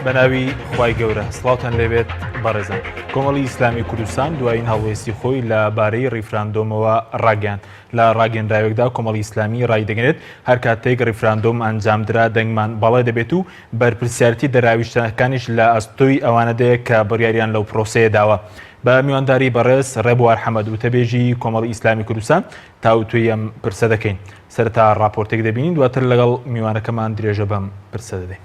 بە ناوی خوای گەورە سڵاوتان لێبێت بەڕێزان. کۆمەڵی ئیسلامی کوردستان دوایین هەڵوێستی خۆی لە بارەی ڕیفراندۆمەوە ڕاگەیاند. لە ڕاگەندراوێکدا کۆمەڵی ئیسلامی ڕایدەگەنێت هەر کاتێک ڕیفراندۆم ئەنجامدرا دەنگمان بەڵێ دەبێت و بەرپرسیارێتی دەراویشتەکانیش لە ئەستۆی ئەوانەدەیە کە بڕیاریان لەو پرۆسەیە داوە. بە میوانداری بەڕێز ڕێبوار حەمەد وتەبێژی کۆمەڵی ئیسلامی کوردستان تاوتوێی ئەم پرسە دەکەین. سەرەتا ڕاپۆرتێک دەبینین دواتر لەگەڵ میوانەکەمان درێژە بەم پرسە دەدەین.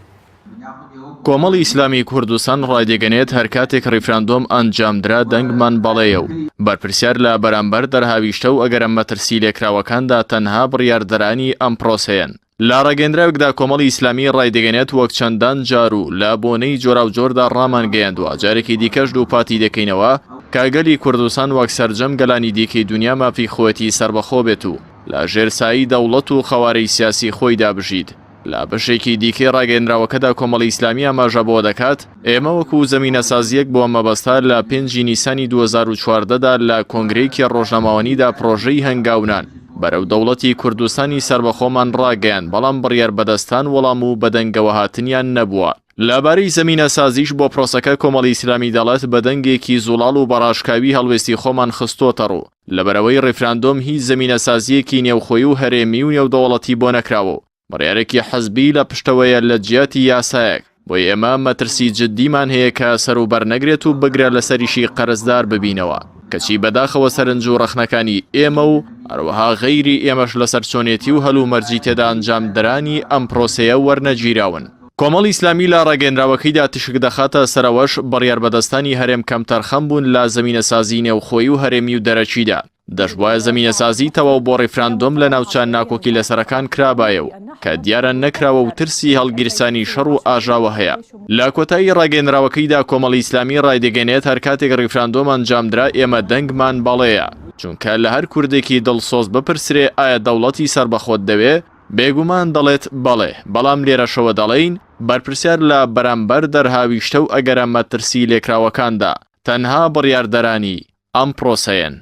کۆمەڵی ئیسلامی کوردستان ڕایدەگەنێت هەرکاتێک ڕیفراندۆم ئەنجامدرا دەنگمان بەڵێیە و بەرپرسیار لە بەرامبەر دەرهاویشتە و ئەگەرە مەترسی لێکراوەکاندا تەنها بڕیاردەرانی ئەم پرۆسەیەن. لە ڕاگەیەندراوێکدا کۆمەڵی ئیسلامی ڕایدەگەنێت وەک چەندان جار و لە بۆنەی جۆراوجۆردا ڕامانگەیاندووە جارێکی دیکەش دووپاتی دەکەینەوە کە گەلی کوردستان وەک سەرجەم گەلانی دیکەی دونیا مافی خۆیەتی سەربەخۆ بێت و لە ژێر سایەی دەوڵەت و قەوارەی سیاسی خۆیدا بژیت. لە بەشێکی دیکەی ڕاگەیەنراوەکەدا کۆمەڵی ئیسلامی ئاماژە بەوە دەکات، ئێمە وەکو زەمینەسازییەک بۆ ئەم مەبەستە لە پێنجی نیسانی 2014 دا لە کۆنگرەیەکی ڕۆژنامەوانیدا پڕۆژەی هەنگاونان بەرەو دەوڵەتی کوردستانی سەربەخۆمان ڕاگەیاند، بەڵام بڕیاربەدەستان وەڵام و بەدەنگەوەهاتنیان نەبووە. لەبارەی زەمینەسازیش بۆ پرۆسەکە کۆمەڵی ئیسلامی دەڵێت بە دەنگێکی زوڵاڵ و بەڕاشکاوی هەڵوێستی خۆمان خستۆتەڕوو، لەبەرئەوەی ڕیفراندۆم هیچ زەمینەسازییەکی نێوخۆیی و هەرێمی و نێودەوڵەتی بۆ نەکراوە و بڕیارێکی حزبی لە پشتەوەیە لە جیاتی یاسایەک، بۆیە ئێمە مەترسی جددیمان هەیە کە سەروبەر نەگرێت و بگرە لەسەریشی قەرزدار ببینەوە، کەچی بەداخەوە سەرنج و ڕەخنەکانی ئێمە و هەروەها غەیری ئێمەش لەسەر چۆنێتی و هەلومەرجی تێدا ئەنجامدرانی ئەم پرۆسەیە وەرنەگیراون. کۆمەڵی ئیسلامی لە ڕاگەیەنراوەکەیدا تیشک دەخاتە سەر ئەوەش، بڕیاربەدەستانی هەرێم کەمتەرخەم بوون لە زەمینەسازیی نێوخۆیی و هەرێمی و دەرەکیدا، دەشبوایە زەمینەسازیی تەواو بۆ ڕیفراندۆم لە ناوچە ناکۆکی لەسەرەکان کرابایە و کە دیارە نەکراوە و ترسی هەڵگیرسانی شەڕ و ئاژاوە هەیە. لە کۆتایی ڕاگەیەنراوەکەیدا کۆمەڵی ئیسلامی ڕایدەگەیەنێت، هەرکاتێک ڕیفراندۆم ئەنجامدرا ئێمە دەنگمان بەڵێیە، چونکە لە هەر کوردێکی دڵسۆز بپرسرێ ئایا دەوڵەتی سەربەخۆت دەوێ؟ بێگومان دەڵێت بەڵێ، بەڵام لێرەشەوە دەڵێین بەرپرسیار لە بەرامبەر دەرهاویشتە و ئەگەرە مەترسی لێکراوەکاندا تەنها بڕیاردەرانی ئەم پرۆسەیەن.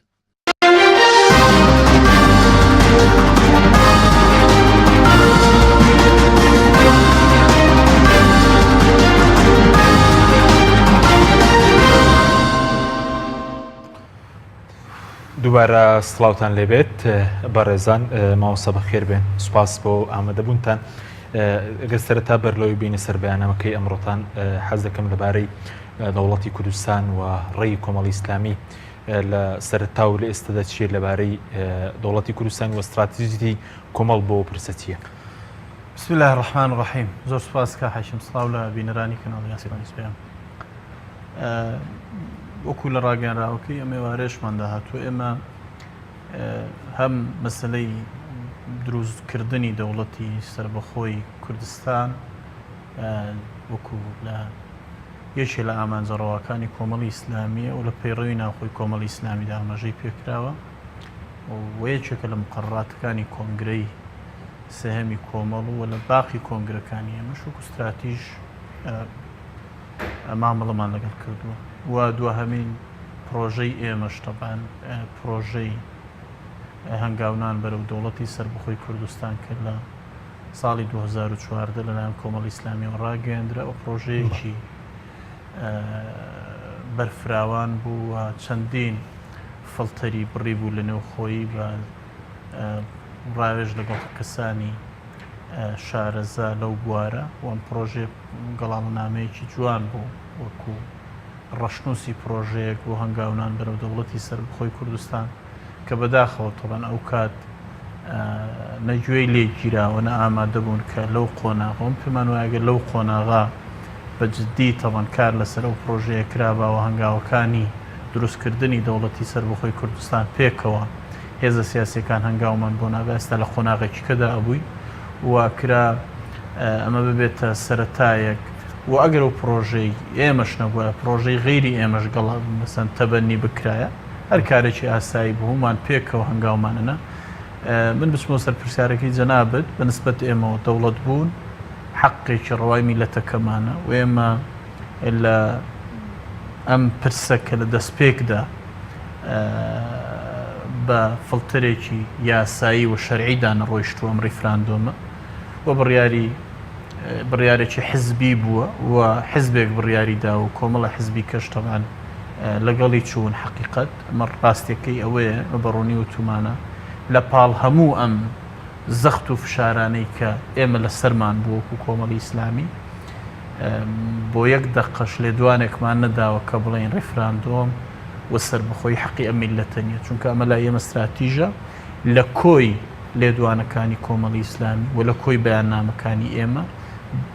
دووبارە سڵاوتان لێبێت بەڕێزان مامۆستا بەخێر بێن سوپاس بۆ ئامادەبوونتان ئەگەر سەرەتا بەر لەوەی بینە سەر بەیاننامەکەی ئەمڕۆتان حەز دەکەم لەبارەی دەوڵەتی کوردستان و ڕێی کۆمەڵی ئیسلامی لە سەرەتا و لە ئێستادا چییە لەبارەی دەوڵەتی کوردستان و ستراتیژی کۆمەڵ بۆ پرسە چییە؟ بسم الله الرحمن الرحیم زۆر سوپاس کا حەشم سڵاو لە بینەرانی کەناڵی ئاسمانی پەیام وەکو لە ڕاگەیەنراوەکەی ئەم ئێوارەیەشماندا هاتووە ئێمە هەم مەسلەی دروستکردنی دەوڵەتی سربەخۆی کوردستان وەکو لە یەکێ لە ئامانجە ڕەواکانی کۆمەڵی ئیسلامیە و لە پەیڕەوی ناوخۆی کۆمەڵی ئیسلامیدا ئاماژەی پێکراوە و یەکێکە لە مقرراتەکانی کۆنگرەی سێهەمی کۆمەڵ و لە باقی کۆنگرەکانی ئێمەش وەکو ستراتیژ مامەڵەمان لەگەڵ کردووە و دواهەمین پرۆژەی ئێمەش تەبعەن پرۆژەی هەنگاونان بەرەو دەوڵەتی سەربەخۆی کوردستان کە لە ساڵی 2014 لەلایەن کۆمەڵی ئیسلامیەوە ڕاگەیەندرا و پرۆژەیەکی بەرفراوان بوو و چەندین فلتەری بڕی بوو لە نێوخۆیی بە ڕاوێژ لەگەڵ کەسانی شارەزا لەو بوارە و ئەم پڕۆژەیە گەڵاڵەنامەیەکی جوان بوو وەکو ڕەشنووسی پڕۆژەیەک بۆ هەنگاونان بەرەو دەوڵەتی سەربەخۆی کوردستان کە بەداخەوە تەبەن ئەو کات نە گوێی لێ گیراوە نە ئامادە بوون کە لەو قۆناغەوەم پێمان وایە لەو قۆناغا بە جددی تەبەن کار لەسەر ئەو پڕۆژەیە کراباوە هەنگاوەکانی دروستکردنی دەوڵەتی سەربەخۆی کوردستان پێکەوە هێزە سیاسیەکان هەنگاومان بۆ نابا ئێستا لە قۆناغێکی کەدا ئەبووین و کرا ئەمە ببێتە سەرەتایەک و ئەگەر ئەو پرۆژەی ئێمەش نەبووە پرۆژەی غەیری ئێمەش گەڵ مەسەن تەبەنی بکرایە هەر کارێکی ئاسایی بوو هەموومان پێکەوە هەنگاومانەنا من بچمەوە سەر پرسیارەکەی جەنابت بە نسبەت ئێمەوە دەوڵەت بوون حەقێکی ڕەوای میلەتەکەمانە و ئێمە لە ئەم پرسە کە لە دەستپێکدا بە فڵتەرێکی یاسایی و شەرعیدا نەڕۆیشتووە ئەم ڕیفراندۆمە و بڕیاری. بڕیارێکی حزبی بووە و حزبێک بڕیاری دا و کۆمەڵە حزبی کەش تەبعەن لەگەڵی چوون حەقیقەت ئەمە ڕاستیەکەی ئەوەیە ئێمە بە ڕوونی وتومانە لە پاڵ هەموو ئەم زەخت و فشارانەی کە ئێمە لەسەرمان بوو وەکو کۆمەڵی ئیسلامی بۆ یەک دەقەش لێدوانێکمان نەداوە کە بڵێین ڕیفراندۆم و سەربەخۆیی حەقی ئەم میللەتە نییە چونکە ئەمە لای ئێمە ستراتیژە لە کۆی لێدوانەکانی کۆمەڵی ئیسلامی و لە کۆی بەیاننامەکانی ئێمە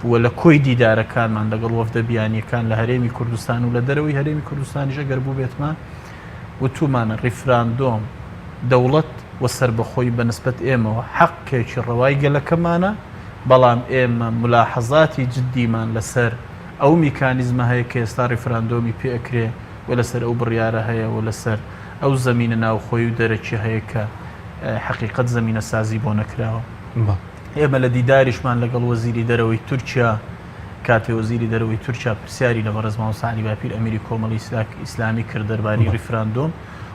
و لە کۆی دیدارەکانمان لەگەڵ وەفدە بیانییەکان لە هەرێمی کوردستان و لە دەرەوەی هەرێمی کوردستانیش ئەگەر بووبێتمان وتوومانە ڕیفراندۆم، دەوڵەت و سەربەخۆیی بە نسبەت ئێمەوە حەقێکی ڕەوای گەلەکەمانە، بەڵام ئێمە مولاحەزاتی جدیمان لەسەر ئەو میکانیزمە هەیە کە ئێستا ڕیفراندۆمی پێ ئەکرێ و لەسەر ئەو بڕیارە هەیە و لەسەر ئەو زەمینە ناوخۆیی و دەرەکیە هەیە کە حەقیقەت زەمینەسازی بۆ نەکراوە. ئێمە لە دیداریشمان لەگەڵ وەزیری دەرەوەی تورکیا، کاتێ وەزیری دەرەوەی تورکیا پرسیاری لە بەڕێز مامۆستا عەلی باپیر ئەمیری کۆمەڵی ئیسلامی کرد دەربارەی ڕیفراندۆم،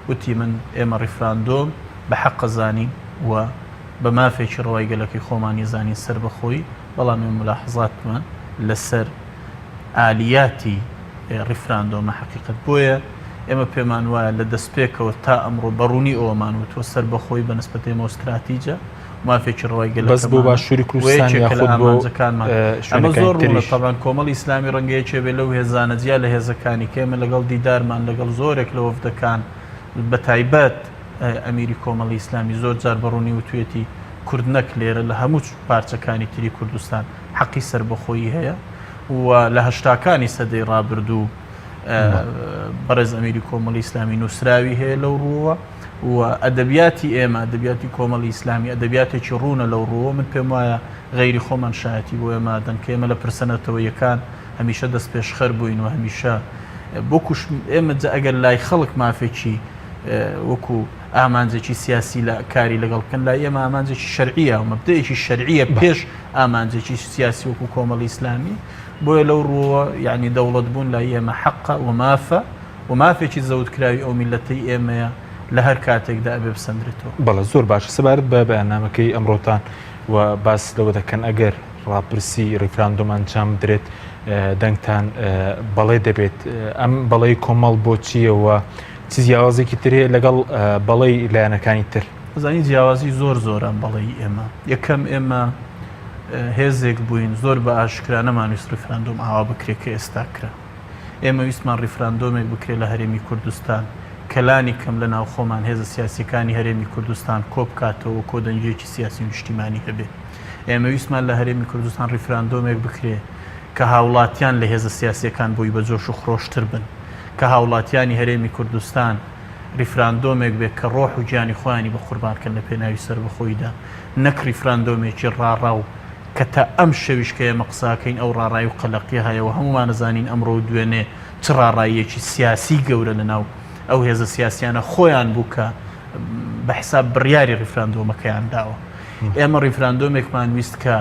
وتی من ئێمە ڕیفراندۆم بە حەق ئەزانین و بە مافێکی ڕەوای گەلەکەی خۆمانی ئەزانین سەربەخۆیی، بەڵام ئێمە مولاحەزاتمان لەسەر ئالیاتی ڕیفراندۆمە حەقیقەت بۆیە ئێمە پێمان وایە لە دەستپێکەوە تا ئەمڕۆ بە ڕوونی ئەوەمان وتووە سەربەخۆیی بە نسبەت ئێمەوە ستراتیجە مافێکی ڕەوای بەس بۆ گەلەکەمانە باشووری و کوردستان یەکێکە لە یاخود بۆ ئامانجەکانمان. ئەمە شوێنەکانی زۆر ڕوونە تریش؟ تەبعەن کۆمەڵی ئیسلامی ڕەنگە یەکێ بێ لەو هێزانە جیا لە هێزەکانی کە ئێمە لەگەڵ دیدارمان لەگەڵ زۆرێک لە وەفدەکان بە تایبەت ئەمیری کۆمەڵی ئیسلامی زۆر جار بە ڕوونی وتوویەتی کورد نەک لێرە لە هەموو پارچەکانی تری کوردستان حەقی سەربەخۆیی هەیە و لە هەشتاکانی سەدەی ڕابردوو بەڕێز ئەمیری کۆمەڵی ئیسلامی نووسراوی هەیە لەو ڕووەوە و ئەدەبیاتی ئێمە، ئەدەبیاتی کۆمەڵی ئیسلامی ئەدەبیاتێکی ڕوونە لەو ڕووەوە، من پێم وایە غەیری خۆمان شایەتی بۆ ئێمە ئەدەن کە ئێمە لە پرسە نەتەوەییەکان هەمیشە دەستپێشخەر بووین و هەمیشە وەکوو ئێمە جا ئەگەر لای خەڵک مافێکی وەکوو ئامانجێکی سیاسی لە کاری لەگەڵ بکەن لای ئێمە ئامانجێکی شەرعیە و مەبدەئێکی شەرعیە پێش ئامانجێکی سیاسی وەکوو کۆمەڵی ئیسلامی بۆیە لەو ڕووەوە یانی دەوڵەت بوون لای ئێمە حەقە و مافە و مافێکی زەوتکراوی ئەو میللەتەی ئێمەیە لە هەر کاتێکدا ئەبێ بسەندرێتەوە. بەڵێ زۆر باشە سەبارەت بە بەیاننامەکەی ئەمڕۆتان و باس لەوە دەکەن ئەگەر ڕاپرسی ڕیفراندۆم ئەنجام بدرێت دەنگتان بەڵێ دەبێت ئەم بەڵێی کۆمەڵ بۆ چییە و چ جیاوازێکی تر هەیە لەگەڵ بەڵێی لایەنەکانی تر؟ ئەزانی جیاوازی زۆر زۆرە ئەم بەڵێی ئێمە یەکەم ئێمە هێزێک بووین زۆر بە ئاشکرا نەمانویست ڕیفراندۆم ئاوا بکرێت کە ئێستا کرا. ئێمە ویستمان ڕیفراندۆمێک بکرێت لە هەرێمی کوردستان کە لانی کەم لە ناوخۆمان هێزە سیاسییەکانی هەرێمی کوردستان کۆبکاتەوە و کۆدەنگییەکی سیاسی و نیشتیمانی هەبێ. ئێمە ویستمان لە هەرێمی کوردستان ڕیفراندۆمێک بکرێ کە هاوڵاتیان لە هێزە سیاسییەکان بۆی بە جۆش و خرۆشتر بن، کە هاوڵاتیانی هەرێمی کوردستان ڕیفراندۆمێک بێ کە ڕۆح و گیانی خۆیانی بە قوربان کەن لە پێناوی سەربەخۆییدا، نەک ڕیفراندۆمێکی ڕاڕا و کە تا ئەم شەویش کە ئێمە قسە ئەکەین ئەو ڕاڕایی و قەلەقیە هەیە و هەموومان ئەزانین ئەمڕۆ و دوێنێ چ ڕاڕاییەکی سیاسی گەورە لە ناو ئەو هێزە سیاسیانە خۆیان بوو کە بە حساب بڕیاری ڕیفراندۆمەکەیان داوە. ئێمە ڕیفراندۆمێکمان ویست کە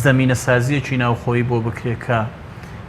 زەمینەسازییەکی ناوخۆیی بۆ بکرێ کە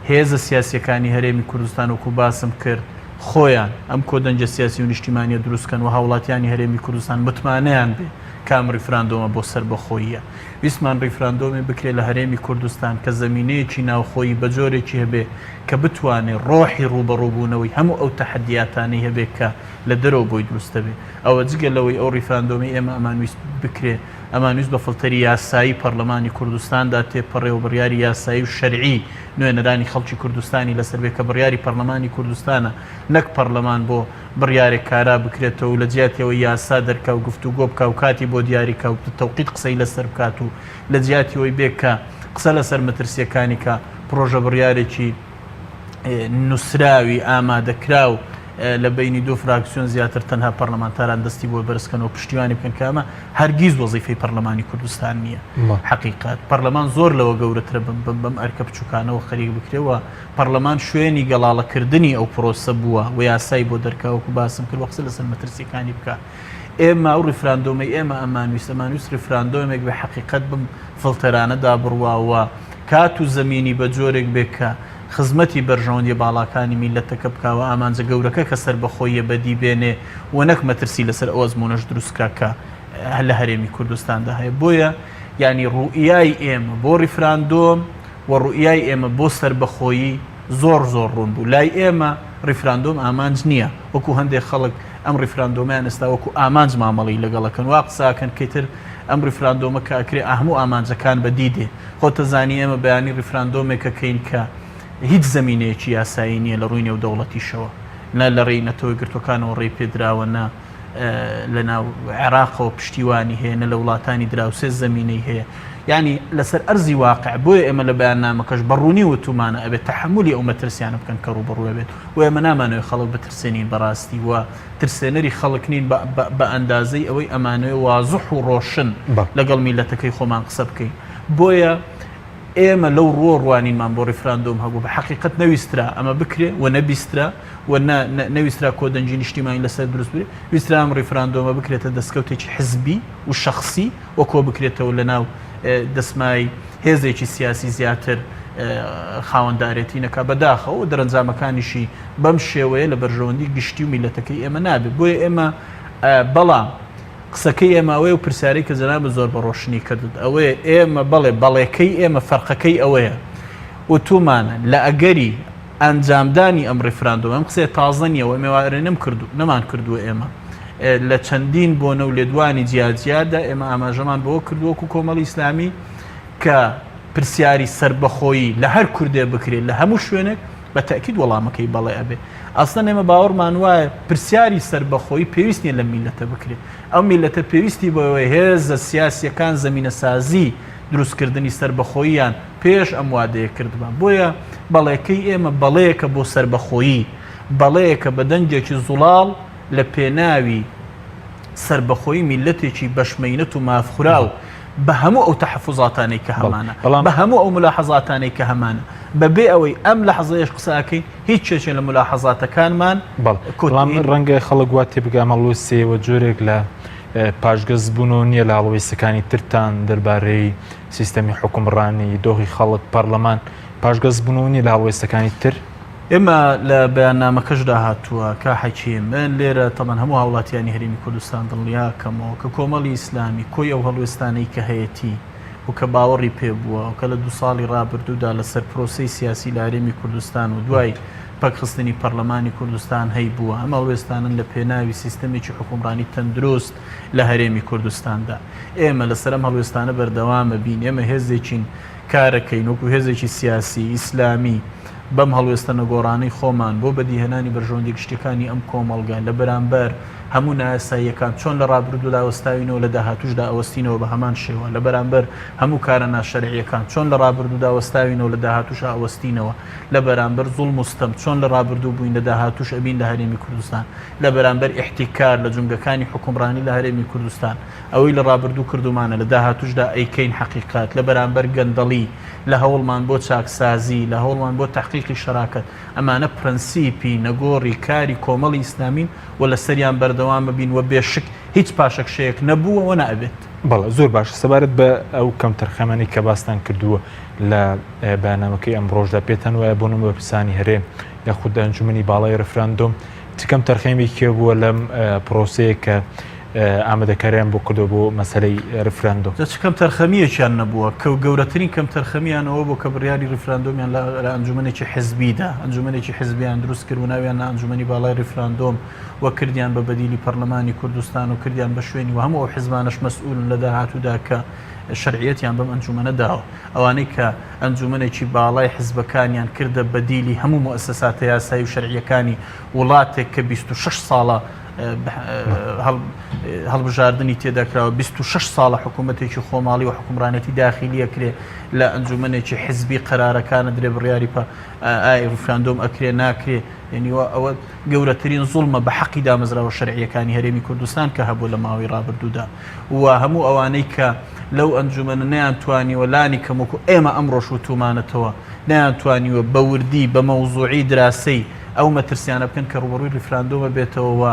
هێزە سیاسییەکانی هەرێمی کوردستان وەکوو باسم کرد خۆیان ئەم کۆدەنگە سیاسی و نیشتیمانییە دروست کەن و هاوڵاتیانی هەرێمی کوردستان متمانەیان بێ کە ئەم ڕیفراندۆمە بۆ سەربەخۆییە. ویستمان ڕیفراندۆمێ بکرێ لە هەرێمی کوردستان کە زەمینەیەکی ناوخۆیی بە جۆرێکی هەبێ کە بتوانێ ڕۆحی ڕووبەڕووبوونەوەی هەموو ئەو تەحەدیاتانەی هەبێ کە لە دەرەوە بۆی دروست دەبێ. ئەوە جگە لەوەی ئەو ڕیفراندۆمەی ئێمە ئەمانویست بکرێ، ئەمانویست بە فلتەری یاسایی پەڕلەمانی کوردستاندا تێپەڕێ و بڕیاری یاسایی و شەرعی نوێنەرانی خەڵکی کوردستانی لەسەر بێ کە بڕیاری پەڕلەمانی کوردستانە نەک پەڕلەمان بۆ بڕیارێک کارا بکرێتەوە و لە جیاتی ئەوەی یاسا دەرکا و گفتوگۆ بکا و کاتی بۆ دیاری کا و تەوقیت قسەی لەسەر بکات و لە جیاتی ئەوەی بێ کە قسە لەسەر مەترسییەکانی کا پڕۆژە بڕیارێکی نووسراوی ئامادەکراو لە بەینی دوو فراکسیۆن زیاتر تەنها پەرلەمانتاران دەستی بۆ بەرز کەن و پشتیوانی بکەن کە ئەمە هەرگیز وەزیفەی پەرلەمانی کوردستان نییە. حەقیقەت پەرلەمان زۆر لەوە گەورەترە بەم بەم ئەرکە بچووکانەوە خەریک بکرێ و پەڕلەمان شوێنی گەڵاڵە کردنی ئەو پرۆسە بووە و یاسای بۆ دەرکا وەکو باسم کرد وە قسە لەسەر مەترسیەکانی بکا. ئێمە ئەو ڕیفراندۆمەی ئێمە ئەمانویست ئەمانویست ڕیفراندۆمێک بێ حەقیقەت بەم فڵتەرانە دابڕوا و کات و زەمینی بە جۆرێک بێ کە خزمەتی بەرژەوەندیە باڵاکانی میللەتەکە بکا و ئامانجە گەورەکە کە سەربەخۆییە بەدی بێنێ و نەک مەترسی لەسەر ئەو ئەزموونەش دروست کا کە لە هەرێمی کوردستاندا هەیە. بۆیە یانی ڕوئیای ئێمە بۆ ڕیفراندۆم. و ڕوئیای ئێمە بۆ سەربەخۆیی زۆر زۆر ڕوون بوو. لای ئێمە ڕیفراندۆم ئامانج نییە، وەکو هەندێک خەڵک ئەم ڕیفراندۆمەیان ئێستا وەکو ئامانج مامەڵەی لەگەڵ ئەکەن، وا قسە ئەکەن کە ئیتر ئەم ڕیفراندۆمە کە ئەکرێ هەموو ئامانجەکان بەدی دێ. خۆت ئەزانی ئێمە بەیانی ڕیفراندۆمێک ئەکەین کە هیچ زەمینەیەکی یاسایی نییە لە ڕووی نێودەوڵەتیشەوە، نە لە ڕێی نەتەوە یەکگرتووەکانەوە ڕێی پێدراوە، نە لە ناو عێراقەوە پشتیوانی هەیە، نە لە وڵاتانی دراوسێ زەمینەی هەیە. یانی لەسەر ئەرزی واقع، بۆیە ئێمە لە بەیاننامەکەش بە ڕوونی وتوومانە ئەبێت تەحەمولی ئەو مەترسیانە بکەن کە ڕووبەڕوو ئەبێت و ئێمە نامانەوێت خەڵک بترسێنین بەڕاستی و ترسێنەری خەڵک نین بە ئەندازەی ئەوەی ئەمانەوێت وازح و ڕۆشن لەگەڵ میللەتەکەی خۆمان قسە بکەین. بۆیە ئێمە لەو ڕووە ڕوانینمان بۆ ڕیفراندۆم هەبوو، بە حەقیقەت نەویسترا ئەمە بکرێ و نەبیسترا و نە نەویسترا کۆدەنگی نیشتیمانی لەسەر دروست بکرێ، ویسترا ئەم ڕیفراندۆمە بکرێتە دەستکەوتێکی حزبی و شەخسی و کۆ بکرێتەوە لەناو دەسمای هێزێکی سیاسی زیاتر خاوەندارێتی نەکا، بەداخەوە و دەرەنجامەکانیشی بەم شێوەیە لە بەرژەوەندی گشتی و میللەتەکەی ئێمە نابێ، بۆیە ئێمە بەڵام. قسەکەی ئێمە ئەوەیە و پرسیارەی کە جەنابت زۆر بە ڕۆشنی کردت ئەوەیە ئێمە بەڵێ بەڵێکەی ئێمە فەرقەکەی ئەوەیە وتومانە لە ئەگەری ئەنجامدانی ئەم ڕیفراندۆم ئەم قسەیە تازە نییە و ئێمە وارێنم کردو نەمان کردووە ئێمە لە چەندین بۆنە و لێدوانی جیاجیادا ئێمە ئاماژەمان بەوە کردووە وەکو کۆمەڵی ئیسلامی کە پرسیاری سەربەخۆیی لە هەر کوردێ بکرێت لە هەموو شوێنێک بە تەئکید وەڵامەکەی بەڵێ ئەبێ. ئەسڵەن ئێمە باوەڕمان وایە پرسیاری سەربەخۆیی پێویست نییە لەم میللەتە بکرێ. ئەو میللەتە پێویستی بەوەیە هێزە سیاسییەکان زەمینەسازی دروستکردنی سەربەخۆییان پێش ئەم وادەیە کردبا. بۆیە بەڵێکەی ئێمە بەڵێیەکە بۆ سەربەخۆیی، بەڵێیەکە بە دەنگێکی زوڵاڵ لە پێناوی سەربەخۆیی میللەتێکی بەشمەینەت و مافخوراو بە هەموو ئەو تەحەفوزاتانەی کە هەمانە، بە هەموو ئەو مولاحەزاتانەی کە هەمانە، بە بێ ئەوەی ئەم لەحزەیەش قسە ئەکەین هیچ کێشێ لە مولاحەزاتەکانمان بەڵام ڕەنگە خەڵک وا تێبگا ئەم هەڵوێستەیەوە جۆرێک لە پاشگەز بوونەوە نییە لە هەڵوێستەکانی ترتان دەربارەی سیستەمی حوکمڕانی، دۆخی خەڵک، پەڕلەمان، پاشگەز بوونەوە نییە لە هەڵوێستەکانی تر؟ ئێمە لە بەیاننامەکەشدا هاتووە کا حەکیم من لێرە تەبەن هەموو هاوڵاتیانی هەرێمی کوردستان دڵنیا کەمەوە کە کۆمەڵی ئیسلامی کۆی ئەو هەڵوێستانەی کە هەیەتی و کە باوەڕی پێ بووە و کە لە دوو ساڵی ڕابردوودا لەسەر پرۆسەی سیاسی لە هەرێمی کوردستان و دوای پەکخستنی پەرلەمانی کوردستان هەیبووە ئەم هەڵوێستانەن لە پێناوی سیستەمێکی حوکمڕانی تەندروست لە هەرێمی کوردستاندا ئێمە لەسەر ئەم هەڵوێستانە بەردەوامە بین ئێمە هێزێکین کارەکەین وەکو هێزێکی سیاسی ئیسلامی بەم هەڵوێستە نەگۆڕانەی خۆمان بۆ بەدیهێنانی بەرژەوەندیە گشتیەکانی ئەم کۆمەڵگە لە بەرامبەر هەموو نایاساییەکان چۆن لە ڕابردوودا وەستاوینەوە لە داهاتووشدا ئەوەستینەوە بە هەمان شێوە لە بەرامبەر هەموو کارە ناشەرعیەکان چۆن لە ڕابردوودا وەستاوینەوە لە داهاتووشا ئەوەستینەوە لە بەرامبەر زوڵم و ستەم چۆن لە ڕابردوو بووین لە داهاتووش ئەبین لە هەرێمی کوردستان لە بەرامبەر ئیحتیکار لە جومگەکانی حوکمڕانی لە هەرێمی کوردستان ئەوەی لە ڕابردوو کردوومانە لە داهاتووشدا ئەیکەین حەقیقەت لە بەرامبەر گەندەڵی لە هەوڵمان بۆ چاکسازی، لە هەوڵمان بۆ تەحقیقی شەراکەت، ئەمانە پرەنسیپی نەگۆڕی کاری کۆمەڵی ئیسلامین و لەسەریان بەردەوام ئەبین و بێ شک هیچ پاشەکشەیەک نەبووە و نابێت. بەڵێ زۆر باشە سەبارەت بە ئەو کەمتەرخەمانەی کە باستان کردووە لە بەیاننامەکەی ئەمڕۆشدا پێتان وایە بۆ نموونە بەرپرسانی هەرێم یاخود ئەنجومەنی باڵای ڕیفراندۆم چ کەمتەرخەمیەکی هەبووە لەم پرۆسەیە کە ئامادەکاریان بۆ کردووە بۆ مەسەلەی ڕیفراندۆم. جا چ کەمتەرخەمییەکیان نەبووە، کە گەورەترین کەمتەرخەمییان ئەوە بوو کە بڕیاری ڕیفراندۆمیان لە ئەنجومەنێکی حزبی دا، ئەنجومەنێکی حزبیان دروست کرد و ناویان نا ئەنجومەنی باڵای ڕیفراندۆم و کردیان بە بەدیلی پەرلەمانی کوردستان و کردیان بە شوێنی و هەموو ئەو حزبانەش مەسئولن لە داهاتوودا کە شەرعیەتیان بەم ئەنجومەنە داوە. ئەوانەی کە ئەنجومەنێکی باڵای حزبەکانیان کردە بەدیلی هەموو موئەسەساتە یاسایی و شەرعییەکانی وڵاتێک کە 26 ساڵە هەڵبژاردنی تێدا کراوە، 26 ساڵە حکوومەتێکی خۆماڵی و حوکمڕانێتی داخیلی ئەکرێ لە ئەنجومەنێکی حزبی قەرارەکان ئەدرێ بڕیاری پە ئای ڕیفراندۆم ئەکرێ ناکرێ یعنی ئەوە گەورەترین زوڵمە بە حەقی دامەزراوە شەرعیەکانی هەرێمی کوردستان کە هەبوو لە ماوەی ڕابردوودا و هەموو ئەوانەی کە لەو ئەنجومەنە نەیانتوانیوە لانی کەم وەکو ئێمە ئەمڕۆش وتومانەتەوە نەیانتوانیوە بە وردی بە مەوزوعی دراسەی ئەو مەترسیانە بکەن کە ڕووبەڕووی ڕیفراندۆمە بێتەوە و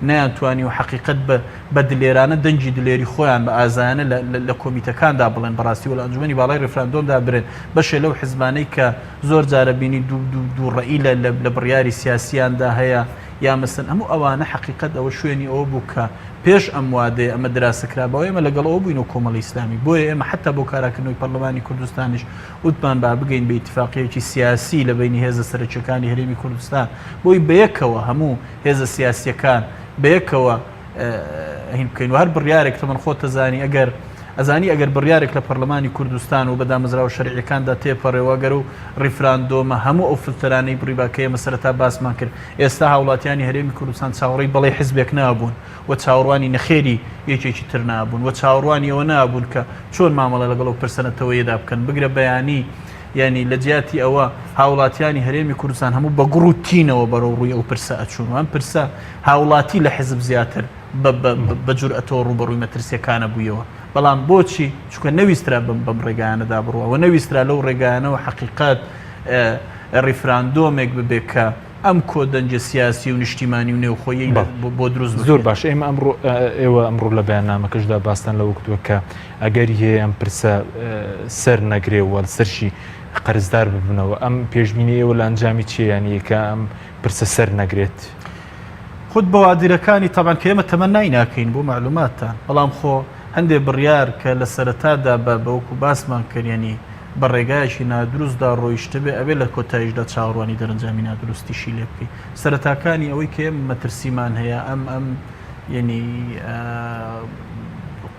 نەیانتوانیوە حەقیقەت بە بە دلێرانە دەنگی دلێری خۆیان بە ئازایانە لە لە کۆمیتەکاندا بڵێن بەڕاستی و لە ئەنجومەنی باڵای ڕیفراندۆمدا برێن بەشێ لەو حزبانەی کە زۆر جارە بینی دوو دوو دوو ڕەئی لە لە بڕیاری سیاسیاندا هەیە. یا مەسەن هەموو ئەوانە حەقیقەت ئەوە شوێنی ئەوە بوو کە پێش ئەم وادەیە ئەمە دراسە کراباوە ئێمە لەگەڵ ئەوە بووین و کۆمەڵی ئیسلامی بۆیە ئێمە حتا بۆ کاراکردنەوەی پەرلەمانی کوردستانیش وتمان با بگەین بە ئیتفاقیەکی سیاسی لە بەینی هێزە سەرەکیەکانی هەرێمی کوردستان بۆی بەیەکەوە هەموو هێزە سیاسیەکان بەیەکەوە هین بکەین و هەر بڕیارێک تەمەن خۆت دەزانی ئەگەر ئەزانی ئەگەر بڕیارێک لە پەرلەمانی کوردستان و بە دامەزراوە شەرعیەکاندا تێپەڕێ و ئەگەر و ڕیفراندۆمە هەموو ئەو فلتەرانەی بڕیبا کە ئێمە سەرەتا باسمان کرد ئێستا هاوڵاتیانی هەرێمی کوردستان چاوەڕێی بەڵێی حزبێک نابوون و چاوەڕوانی نەخێری یەکێکی تر نابوون و چاوەڕوانی ئەوە نابوون کە چۆن مامەڵە لەگەڵ ئەو پرسە نەتەوەیەدا بکەن بگرە بەیانی یانی لە جیاتی ئەوە هاوڵاتیانی هەرێمی کوردستان هەموو بە گوڕ و تینەوە بەرەو ڕووی ئەو پرسە ئەچوون و ئەم پرسە هاوڵاتی لە حزب زیاتر بە جورئەتەوە ڕووبەڕووی مەترسیەکانە بوویەوە بەڵام بۆچی چونکە نەویسترا بەم بەم ڕێگایانەدا بڕوا و نەویسترا لەو ڕێگایانەوە حەقیقەت ڕیفراندۆمێک ببێ کە ئەم کۆدەنگە سیاسی و نیشتیمانی و نێوخۆیی بۆ دروست زۆر باش ئێمە ئەمڕۆ ئێوە ئەمڕۆ لە بەیاننامەکەشدا باستان لەوە کردووە کە ئەگەری هەیە ئەم پرسە سەر نەگرێ و سەرشی قەرزدار ببنەوە ئەم پێشبینی ئێوە لە ئەنجامی چیە یانی کە ئەم پرسە سەر نەگرێت؟ خود بەوادرەکانی تەبعەن کە ئێمە تەمەنای ناکەین بۆ مەعلوماتتان بەڵام خۆ هەندێ بڕیار کە لە سەرەتادا بە وەکو باسمان کرد یەنی بە ڕێگایەکی نادروستدا ڕۆیشتبێ ئەبێ لە کۆتاییشدا چاوەڕوانی دەرەنجامی نادروستیشی لێ بکەی سەرەتاکانی ئەوەی کە ئێمە مەترسیمان هەیە ئەم ئەم یەنی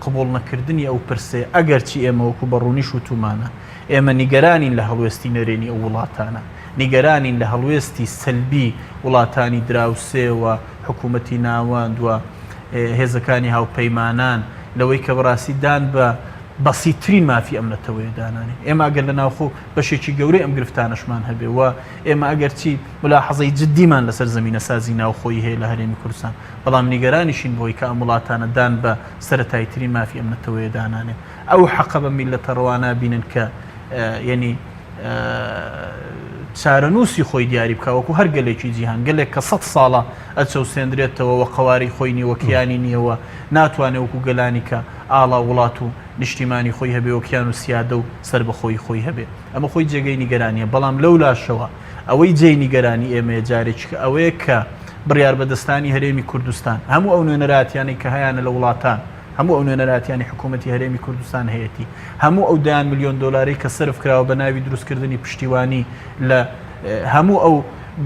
قبوڵ نەکردنی ئەو پرسەیە ئەگەرچی ئێمە وەکو بە ڕوونیش وتومانە ئێمە نیگەرانین لە هەڵوێستی نەرێنی ئەو وڵاتانە نیگەرانین لە هەڵوێستی سەلبی وڵاتانی دراوسێ و حکوومەتی ناوەند و هێزەکانی هاوپەیمانان لەوەی کە بەڕاستی دان بە بەسیتترین مافی ئەم نەتەوەیە دانانێن. ئێمە ئەگەر لە ناوخۆ بەشێکی گەورەی ئەم گرفتانەشمان هەبێ و ئێمە ئەگەرچی مولاحەزەی جددیمان لەسەر زەمینەسازی ناوخۆیی هەیە لە هەرێمی کوردستان، بەڵام نیگەرانیشین بەوەی کە ئەم وڵاتانە دان بە سەرەتاییترین مافی ئەم نەتەوەیە دانانێن. ئەو حەقە بەم میللەتە ڕەوا نابینن کە یەنی چارەنووسی خۆی دیاری بکا وەکو هەر گەلێکی جیهان، گەلێک کە سەد ساڵە ئەچەوسێندرێتەوە و قەوارەی خۆی نییە و کیانی نییە و ناتوانێ وەکو گەلانی کە ئاڵا و وڵات و نیشتیمانی خۆی هەبێ و کیان و سیادە و سەربەخۆیی خۆی هەبێ. ئەمە خۆی جێگەی نیگەرانییە، بەڵام لەولاشەوە ئەوەی جێی نیگەرانی ئێمەیە جارێکیکە ئەوەیە کە بڕیاربەدەستانی هەرێمی کوردستان، هەموو ئەو نوێنەراتیانەی کە هەیانە لە وڵاتان، هەموو ئەو نوێنەراتیانی حکوومەتی هەرێمی کوردستان هەیەتی، هەموو ئەو دەیان ملیۆن دۆلارەی کە سەرف کراوە بە ناوی دروستکردنی پشتیوانی لە هەموو ئەو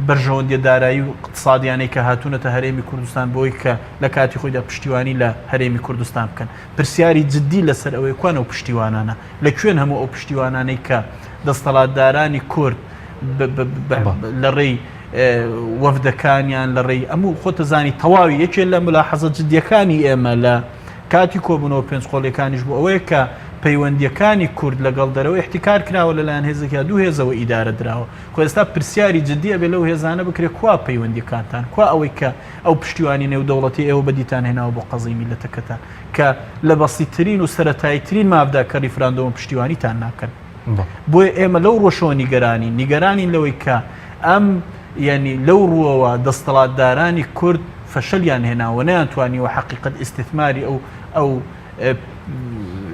بەرژەوەندیە دارایی و اقتصادیانەی کە هاتوونەتە هەرێمی کوردستان بۆی کە لە کاتی خۆیدا پشتیوانی لە هەرێمی کوردستان بکەن. پرسیاری جدی لەسەر ئەوەیە کوان ئەو پشتیوانانە؟ لە کوێن هەموو ئەو پشتیوانانەی کە دەستەڵاتدارانی کورد لە ڕێی وەفدەکانیان لە ڕێی ئەموو خۆتەزانی تەواوی یەکێ لە ملاحەزە جدیەکانی ئێمە لە کاتی کۆبوونەوە پێنجقۆڵیەکانیش بوو ئەوەیە کە پەیوەندیەکانی کورد لەگەڵ دەرەوە احتیکار کراوە لەلایەن هێزێک یا دوو هێزەوە ئیدارە دراوە خۆ ئێستا پرسیاری جدی ئەبێ لەو هێزانە بکرێت کوا پەیوەندیەکانتان کوا ئەوەی کە ئەو پشتیوانی نێودەوڵەتی ئێوە بەدیتان هێناوە بۆ قەزی میلەتەکەتان کە لە بەسیترین و سەرەتاییترین مافدا کە ریفراندۆمە پشتیوانیتان ناکەن. بۆیە ئێمە لەو ڕۆشەوە نیگەرانین، نیگەرانین لەوەی کە ئەم یانی لەو ڕووەوە دەستەڵاتدارانی کورد فەشەلیان هێناوە، نەیانتوانیوە حەقیقەت ئیستیثماری ئەو ئەو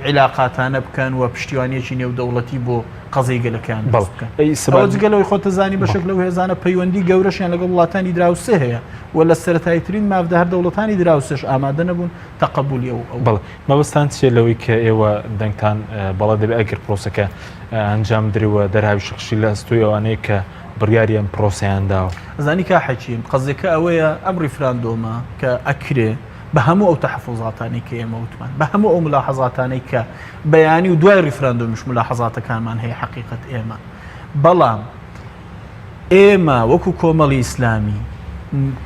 عیلاقاتانە بکەن و پشتیوانیەکی نێودەوڵەتی بۆ قەزیەی گەلەکەیان دروست بکەن. ئەوە جگە لەوەی خۆت دەزانی بەشێک لەو هێزانە پەیوەندی گەورەشیان لەگەڵ وڵاتانی دراوسێ هەیە و لە سەرەتاییترین مافدا هەر دەوڵەتانی دراوسێش ئامادە نەبوون تەقەبولی ئەو ئەو. بەڵێ مەبەستان چیە لەوەی کە ئێوە دەنگتان بەڵێ دەبێت ئەگەر پرۆسەکە ئەنجام درێ و دەرهاویشتەکەشی لە ئەستۆی ئەوانەیە کە بڕیاری ئەم پرۆسەیان داوە؟ ئەزانی کا حەکیم قەزیەکە ئەوەیە ئەم ڕیفراندۆمە کە ئەکرێ بە هەموو ئەو تەحەفوزاتانەی کە ئێمە وتمان بە هەموو ئەو ملاحەزاتانەی کە بەیانی و دوای ڕیفراندۆمیش ملاحەزاتەکانمان هەیە حەقیقەت ئێمە بەڵام ئێمە وەکو کۆمەڵی ئیسلامی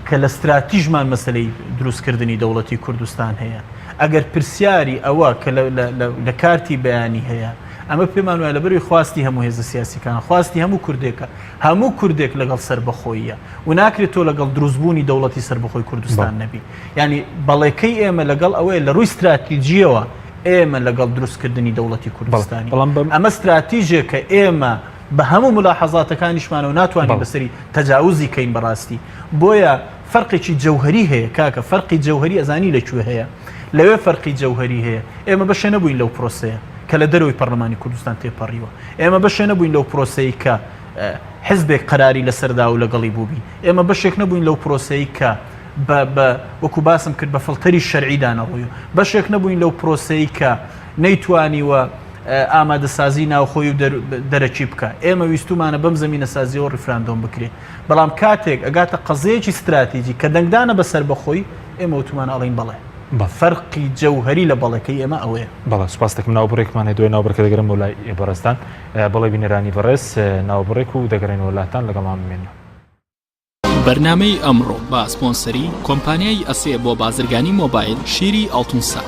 کە لە ستراتیژمان مەسەلەی دروستکردنی دەوڵەتی کوردستان هەیە، ئەگەر پرسیاری ئەوە کە لە کارتی بەیانی هەیە، ئەمە پێمان وایە لەبەرئەوەی خواستی هەموو هێزە سیاسیەکانە، خواستی هەموو کوردێکە، هەموو کوردێک لەگەڵ سەربەخۆییە و ناکرێت تۆ لەگەڵ دروستبوونی دەوڵەتی سەربەخۆی کوردستان نەبی. یانی بەڵێکەی ئێمە لەگەڵ ئەوەیە لە ڕووی ستراتیجییەوە ئێمە لەگەڵ دروستکردنی دەوڵەتی کوردستانین. ئەمە ستراتیژێکە ئێمە بە هەموو مولاحەزاتەکانیشمانەوە ناتوانین بەسەری تەجاوزی کەین بەڕاستی بۆیە فەرقێکی جەوهەری هەیە کاکە فەرقی جەوهەری ئەزانی لە کوێ هەیە لەوێ فەرقی جەوهەری هەیە ئێمە بەشێ نەبووین لەو پرۆسەیە کە لە دەرەوەی پەرلەمانی کوردستان تێپەڕیوە ئێمە بەشێ نەبووین لەو پرۆسەی کە. حزبێک قەراری لەسەردا و لەگەڵی بووبین. ئێمە بەشێک نەبووین لەو پرۆسەی کە بە بە وەکو باسم کرد بە فلتەری شەرعیدا نەڕۆی و بەشێک نەبووین لەو پرۆسەی کە نەیتوانیوە ئامادەسازی ناوخۆی و دەرەکی بکە. ئێمە ویستومانە بەم زەمینەسازیەوە ڕیفراندۆم بکرێ. بەڵام کاتێک ئەگاتە قەزیەیەکی ستراتیجی کە دەنگدانە بە سەربەخۆی، ئێمە وتومانە ئەڵێین بەڵێ. فەرقی جەوهەری لە بەڵێکەی ئێمە ئەوەیە. بەڵێ سوپاست دەکەم. ناوبڕێکمان هەیە دوای ناوبڕەکە دەگەرێمەوە لای بەڕێزتان. بەڵێ بینەرانی بەڕێز ناوبڕێک و دەگەڕێینەوە لاتان لەگەڵمان بمێننەوە. بەرنامەی ئەمڕۆ بە سپۆنسەری کۆمپانیای ئەسێ بۆ بازرگانی مۆبایل شیری ئاڵتونسا.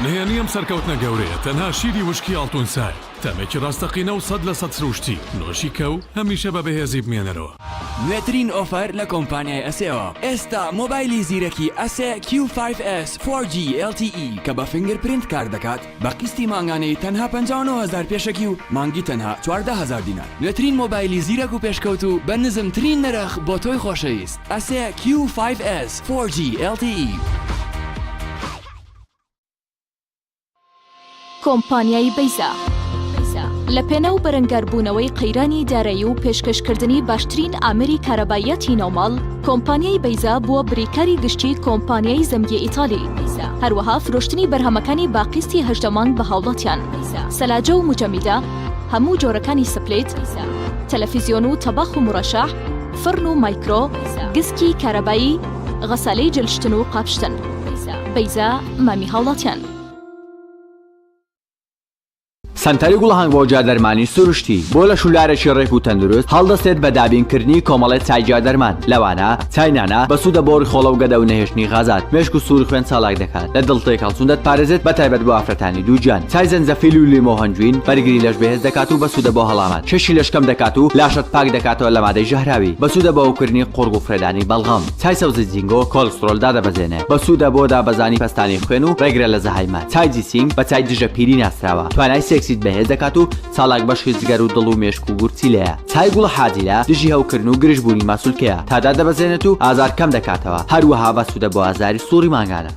نهێنی ئەم سەرکەوتنە گەورەیە تەنها شیری وشکی ئاڵتونسایە، تامێکی ڕاستەقینە و 100% سروشتی، نۆشی کە و هەمیشە بە بەهێزی بمێنەرەوە. نوێترین ئۆفەر لە کۆمپانیای ئەسێوە ئێستا مۆبایلی زیرەکی ئەسێ کیو فایڤ ئێس فۆر جی ئێڵ تی ئی کە بە fingerprint کار دەکات بە قیستی مانگانەی تەنها 59 هەزار پێشەکی و مانگی تەنها 14 هەزار دینار نوێترین مۆبایلی زیرەک و پێشکەوتوو بە نزمترین نرخ بۆ تۆی خۆشەویست ئەسێ کیو فایڤ ئێس فۆر جی ئێڵ تی ئی. کۆمپانیای بەیزا لە پێناو بەرەنگاربوونەوەی قەیرانی دارایی و پێشکەشکردنی باشترین ئامێری کارەباییاتی ناوماڵ، کۆمپانیای بەیزا بووە بریکاری گشتی کۆمپانیای زەمگی ئیتالی. هەروەها فرۆشتنی بەرهەمەکانی بە قیستی 18 مانگ بە هاوڵاتیان. سەلاجە و موجەمیدە، هەموو جۆرەکانی split، تەلەفیزیۆن و تەباخ و مورەشەح، فڕن و مایکرۆ، گسکی کارەبایی، غەسالەی جلشتن و قاپشتن. بەیزا مامی هاوڵاتیان. سەنتەری گوڵهەنگ بۆ گیادەرمانی سروشتی بۆ لەش و لارێکی ڕێک و تەندروست هەڵدەستێت بە دابینکردنی کۆمەڵێ چای گیادەرمان لەوانە چای نانا بەسوودە بۆ ڕیخۆڵە و گەدە و نەهێشتنی غازات مێشک و سووری خوێن چالاک دەکات لە دڵ تێکهەڵچوون دەتپارێزێت بەتایبەت بۆ ئافرەتانی دووگیان چای زەنجەفیل و لیمۆ هەنجوین بەرگری لەش بەهێز دەکات و بەسوودە بۆ هەڵامەت کێشی لەش کەم دەکات و لاشەت پاک دەکاتەوە لە مادەی ژەهراوی بەسوودە بۆ هەوکردنی قوڕگ و فرێدانی بەڵغەم. چای سەوزی جینگۆ کۆلسترۆل دادەبەزێنێ، بەسوودە بۆ دابەزانی پەستانی خوێن و ڕێگرە لە زەهایمەر. چای جیسینگ بە چای دژە پیری ناسراوە، توانای سێکسیت بەهێز دەکات و چالاک بەشی جگەر و دڵ و مێشک و گورچیلەیە. چای گوڵە حاجیلە دژی هەوکردن و گرژبوونی ماسولکەیە، تا دادەبەزێنێت و ئازار کەم دەکاتەوە، هەروەها بەسوودە بۆ ئازاری سوڕی مانگانە.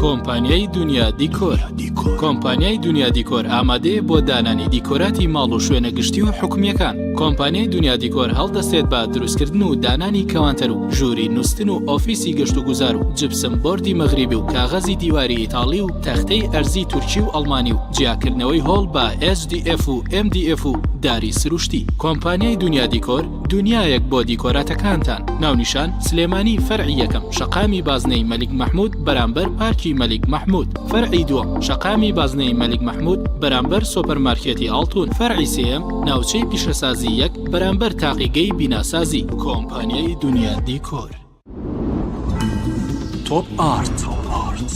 کۆمپانیای دونیا دیکۆر کۆمپانیای دونیا دیکۆر ئامادەیە بۆ دانانی دیکۆراتی ماڵ و شوێنە گشتی و حکومییەکان. کۆمپانیای دونیا دیکۆر هەڵدەستێت بە دروستکردن و دانانی کەوانتەر و ژووری نوستن و ئۆفیسی گەشتوگوزار و جپسم بۆردی مەغریبی و کاغەزی دیواری ئیتاڵی و تەختەی ئەرزی تورکی و ئەڵمانی و جیاکردنەوەی هۆڵ بە HDF و MDF و داری سروشتی. کۆمپانیای دونیا دیکۆر دونیایەک بۆ دیکۆراتەکانتان. ناونیشان، سلێمانی فەرعی یەکەم، شەقامی بازنەی مەلیک مەحمود بەرامبەر پارکی مەلیک مەحمود. فەرعی دووەم، شەقامی بازنەی مەلیک مەحمود بەرامبەر سۆپەرمارکێتی ئاڵتون. فەرعی سێیەم، ناوچەی پیشەسازی یەک بەرامبەر تاقیگەی بیناسازی. کۆمپانیای دونیا دیکۆر. تۆپ ئارت،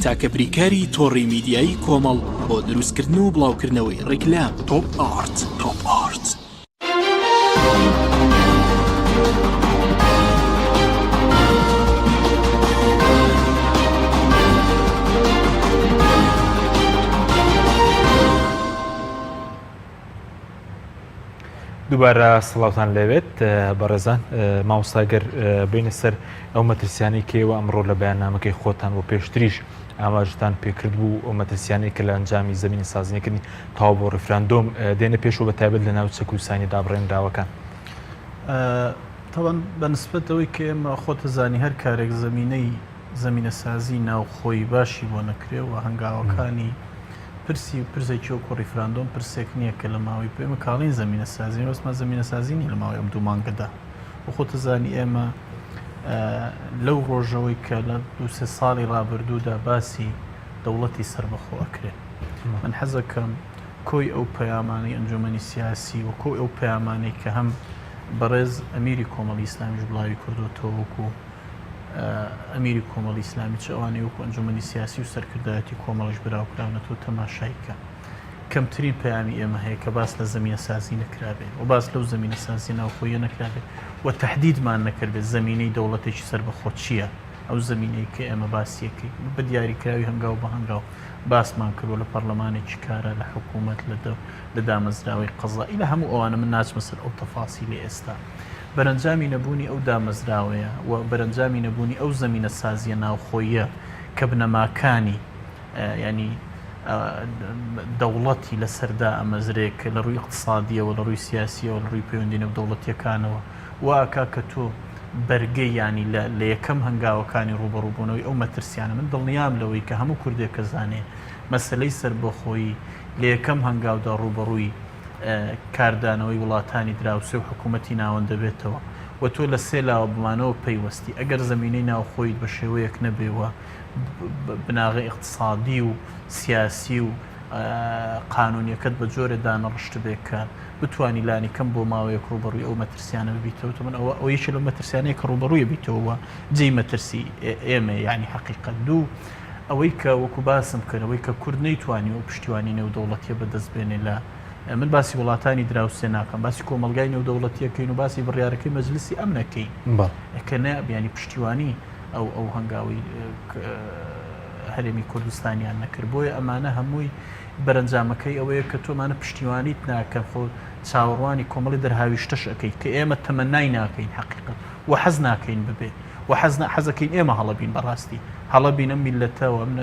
تاکە بریکاری تۆڕی میدیایی کۆمەڵ بۆ دروستکردن و بڵاوکردنەوەی ڕیکلام. تۆپ ئارت. تۆپ ئارت. دووبارە سڵاوتان لێبێت بەڕێزان مامۆستا گەر بینە سەر ئەو مەترسیانەی کێوە ئەمڕۆ لە بەیاننامەکەی خۆتان و پێشتریش ئاماژتان پێکرد بوو ئەو مەترسیانەی کە لە ئەنجامی زمینە سازنیکردنی تاو بۆ ڕیفراندۆم دێنە پێشەوە بە تایبەت لە ناوچە کوردستانی دابڕێنراوەکان. تەوان بە نسبەت ئەوەی کە ئێمە خۆتەزانی هەر کارێک زمینەی زمینەسازی ناوخۆی باشی بۆ نەکرێ و هەنگاوەکانی پرسی پرسێکی وەکو ڕیفراندۆم پرسێک نییە کە لە ماوەی ئێمە کاڵین زمینەسازی وەسما زمینەسازی نیە لە ماوەی ئەم دوو مانگەدا و خۆتەزانی ئێمە لەو ڕۆژەوەی کە لە دوو سێ ساڵی ڕابردوودا باسی دەوڵەتی سەربەخۆ ئەکرێ. من حەزەکەم کۆی ئەو پەیامانەی ئەنجومەنی سیاسی و کۆی ئەو پەیامانەی کە هەم بەڕێز ئەمیری کۆمەڵی ئیسلامیش بڵاوی کردوتەوە وەکو ئەمیری کۆمەڵی ئیسلامی چ ئەوانەی وەکو ئەنجومەنی سیاسی و سەرکردایەتی کۆمەڵیش براوکراونەتەوە تەماشای کە کەمترین پەیامی ئێمە هەیە کە باس لە زەمینەسازی نەکرابێ و باس لەو زەمینەسازیە ناوخۆیە نەکرابێ و تەحدیدمان نەکردبێت زەمینەی دەوڵەتێکی سەربەخۆ چییە؟ ئەو زەمینەی کە ئێمە باسیەکەی بە دیاریکراوی هەنگاو بە هەنگاو باسمان کردوە لە پەڕلەمانێکی کارا، لە حکوومەت، لە لە دامەزراوەی قەزائی، لە هەموو ئەوانە من ناچمە سەر ئەو تەفاسیلەی ئێستا. بەرەنجامی نەبوونی ئەو دامەزراوەیە و بەرەنجامی نەبوونی ئەو زەمینەسازییە ناوخۆییە کە بنەماکانی یانی دەوڵەتی لەسەر دائەمەزرێ کە لە ڕووی ئیقتسادییەوە، لە ڕووی سیاسییەوە، لە ڕووی پەیوەندی نێودەوڵەتییەکانەوە وا ئەکا کە تۆ بەرگەی یانی لە لە یەکەم هەنگاوەکانی ڕووبەڕووبوونەوەی ئەو مەترسیانە من دڵنیام لەوەی کە هەموو کوردێک کە زانێ مەسەلەی سەربەخۆیی لە یەکەم هەنگاودا ڕووبەڕووی کاردانەوەی وڵاتانی دراوسێ و حکوومەتی ناوەند دەبێتەوە و تۆ لە سێ لاوە بمانەوە پەیوەستی ئەگەر زەمینەی ناوخۆیت بە شێوەیەک نەبێ و بناغە ئیقتسادی و سیاسی و قانونیەکەت بە جۆرێ دانەڕشتبێ کە بتانی لانی کەم بۆ ماوەیەک ڕوبەڕووی ئەو مەترسیانە ببیتەوە من ئەوە ئەو یەکێ لەو مەترسیانەیە کە ڕوبەڕووی بیتەوە جێی مەترسی ئێمە یعنی حقیقت دوو ئەوەی کە وەکو باسم کرد ئەوەی کە کورد نەیتوانی و پشتیوانی نێودەوڵەتیە بەدەست بێنێ لە من باسی وڵاتانی دراوسێ ناکەم باسی کۆمەلگای نێودەوڵەتیەکەین و باسی بڕیارەکەی مەجلسی ئەم نەکەین کە نە بیانی پشتیوانی ئەو ئەو هەنگاوی هەرێمی کوردستانیان نەکرد بۆیە ئەمانە هەمووی بەرەنجامەکەی ئەوەیە کە تۆمانە پشتیوانیت ناکەن خۆ چاوەڕوانی کۆمەڵی دەرهاویشتەش ئەەکەیت کە ئێمە تەمەنای ناکەین حقیقت و حەز ناکەین ببێ و حەز حەزەکەین ئێمە هەڵەبین بەڕاستی هەڵەبین ئەم میلەتەوە ئەم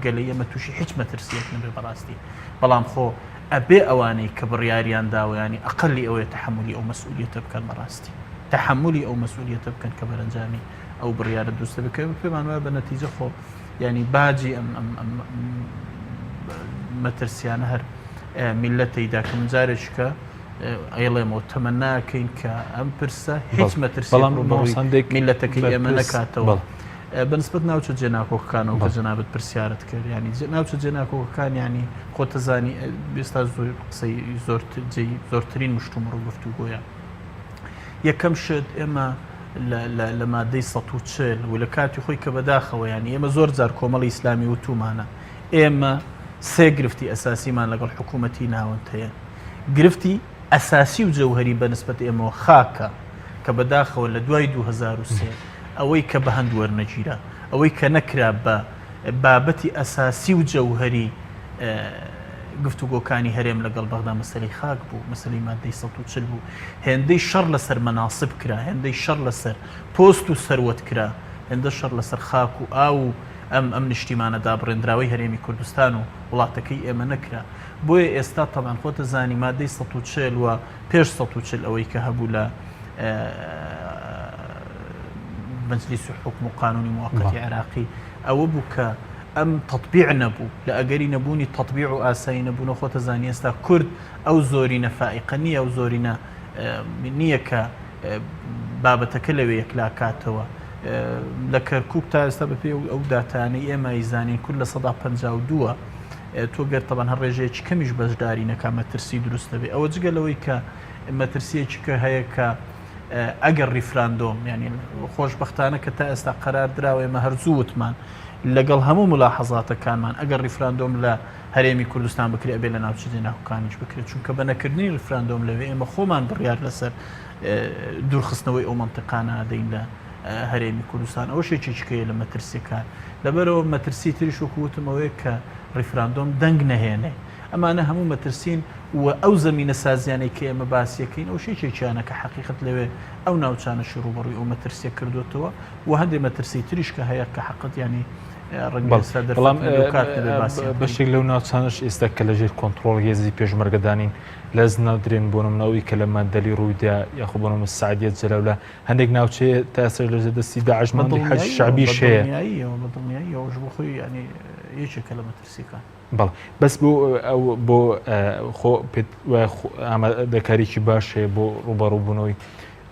گەلەی ئێمە تووشی هیچ مەترسیەک نەبێ بەڕاستی بەڵام خۆ ئەبێ ئەوانەی کە بڕیاریان داوەیانی ئەقلی ئەوەیە تەحملی ئەو مەسئولیەتە بکەن بەڕاستی تەحملی ئەو مەسئولیەتە بکەن کە بەرەنجامی ئەو بڕیارە دروست دەبێت کە پێمان وایە بە نەتیجە خۆ ینی باجی ئەم ئەم ئەم مەترسیانە هەر میلەتەیدا کە من جارێککە ئەیڵێمەوە تەمەناکەین کە ئەم پرسە هیچ مەترسی بەڵام ڕووبەڕووی میلەتەکەی ئێمە نەکاتەوە. بەنسبەت ناوچە جێناکۆکەکانەوە کە جەنابت پرسیارت کرد ینی ناوچە جێناکۆکەکان ینی خۆتەزانی ئێستا زۆر قسەی زۆرترین مشتومڕ و گفتوگۆیە یەکەم شت ئێمە لە مادەی 140 و لە کاتی خۆی کە بەداخەوە ینی ئێمە زۆر جار کۆمەڵی ئیسلامی وتومانە ئێمە سێ گرفتی ئەساسیمان لەگەڵ حکوومەتی ناوەند هەیە گرفتی ئەساسی و جەوهری بەنسبەت ئێمەوە خاکە کە بەداخەوە لە دوای 2003 ئەوەی کە بە هەند وەرنەگیرا ئەوەی کە نەکرا بە بابەتی ئەساسی و جەوهری گفتوگۆکانی هەرێم لەگەڵ بەغدا مەسەلەی خاک بوو، مەسەلەی مادەی 140 بوو، هێندەی شەڕ لەسەر مەناسب کرا، هێندەی شەڕ لەسەر پۆست و سەروەت کرا، هێندە شەڕ لەسەر خاک و ئاو و ئەم ئەم نیشتیمانە دابڕێندراوەی هەرێمی کوردستان و وڵاتەکەی ئێمە نەکرا. بۆیە ئێستا تەبعەن خۆت ئەزانی مادەی 140 و پێش 140 ئەوەی کە هەبوو لە مەجلیس و حوکم و قانونی موەقەتی عێراقی ئەوە بوو کە ئەم تەتبیع نەبوو، لە ئەگەری نەبوونی تەتبیع و ئاسایی نەبوونەوە خۆت ئەزانی ئێستا کورد ئەو زۆرینە فائیقە نییە، ئەو زۆرینە نییە کە بابەتەکە لەوێ یەکلا کاتەوە. لە کەرکووک تا ئێستا بەپێی ئەو داتایانەی ئێمە ئەیزانین کورد 52%ە. تۆ گەر تەبعەن هەر ڕێژەیەکی کەمیش بەشداری نەکا مەترسی دروست دەبێ. ئەوە جگە لەوەی کە مەترسییەکی کە هەیە کە ئەگەر ڕیفراندۆم یانی خۆشبەختانە کە تا ئێستا قەرار دراوە ئێمە هەر زوو وتمان لەگەڵ هەموو ملاحەزاتەکانمان ئەگەر ڕیفراندۆم لە هەرێمی کوردستان بکرێ ئەبێ لە ناوچە جێناکۆکانیش بکرێت چونکە بە نەکردنی ڕیفراندۆم لەوێ ئێمە خۆمان بڕیار لەسەر دوورخستنەوەی ئەو مەنتیقانە ئەدەین لە هەرێمی کوردستان ئەوە شێکێکیکەیە لە مەترسیەکان لەبەرەوە مەترسی تریش وەکو وتم ئەوەیە کە ڕیفراندۆم دەنگ نەهێنێ ئەمانە هەموو مەترسین و ئەو زەمینە سازیانەی کە ئێمە باسیەکەین ئەو شێکێکیانە کە حەقیقەت لەوێ ئەو ناوچانەشی ڕووبەڕووی ئەو مەترسیە کردوێتەوە و هەندێ مەترسی تریش کە هەیە کە حەقت ینی ڕەنگە ئێستا بەڵام دەرفەت نەبێ و کات نەبێ باسیان بکەین. بەشێک لەو ناوچانەش ئێستا کە لەژێر کۆنتڕۆڵ هێزی پێشمەرگەدانین لەز نادرێن بۆ نمونە ئەوی کە لە مەندەلی ڕوویدا یاخۆ بۆ نمونە سەعدیە جەلەولا هەندێک ناوچەیە تا ئێستاش لەژێر دەستی داعش بە ماندی حەج دڵنیاییەوە شەعبیش بە هەیە. دڵنیاییەوە بە دڵنیاییەوە ئەوەش بۆ خۆی یانی یەکێکە لە مەترسییەکان. بەڵێ بەس بۆ ئەو بۆ خۆ پێت وایە ئامادەکاریی باش هەیە بۆ ڕووبەڕووبوونەوەی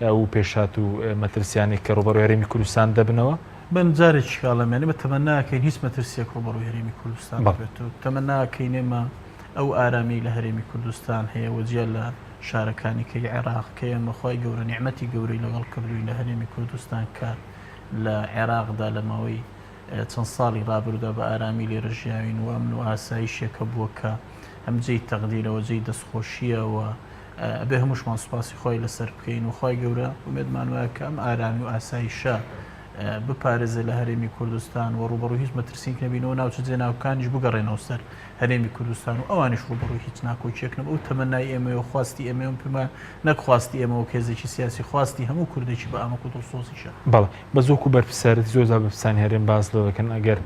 ئەو پێشهات و مەترسیانەی کە ڕووبەڕووی هەرێمی کوردستان دەبنەوە؟ من جارێکی کاڵم یانی بە تەمەناکەین هیچ مەترسیەک ڕووبەڕووی هەرێمی کوردستان بێت و تەمەناکەین ئێمە ئەو ئارامی لە هەرێمی کوردستان هەیە و جیا لە شارەکانی کەی عێراق کە ئێمە خوای گەورە نیعمەتی گەورەی لەگەڵ کردووین لە هەرێمی کوردستان کە لە عێراقدا لە ماوەی چەند ساڵی ڕابردوودا بە ئارامی لێرە ژیاوین و ئەمن و ئاسایشێکە بووە کە هەم جێی تەقدیرەوە جێی دەستخۆشییە و ئەبێ هەمووشمان سوپاسی خوای لەسەر بکەین و خوای گەورە ئومێدمان وایە کە ئەم ئارامی و ئاسایشە بپارێزێ لە هەرێمی کوردستان و ڕووبەڕووی هیچ مەترسیک نەبینەوە ناوچە جێناوکانیش بگەڕێنەوە سەر هەرێمی کوردستان و ئەوانیش ڕووبەڕووی هیچ ناکۆکیەک نەبن ئەو تەمەنای ئێمەیە و خواستی ئێمەیە و پێمان نەک خواستی ئێمە وەک هێزێکی سیاسی خواستی هەموو کوردێکی بە ئامەک و دڵسۆزیشە. بەڵێ بەس وەکو بەرپرسیارێتی زۆر جار بەرپرسانی هەرێم باس لەوە دەکەن ئەگەر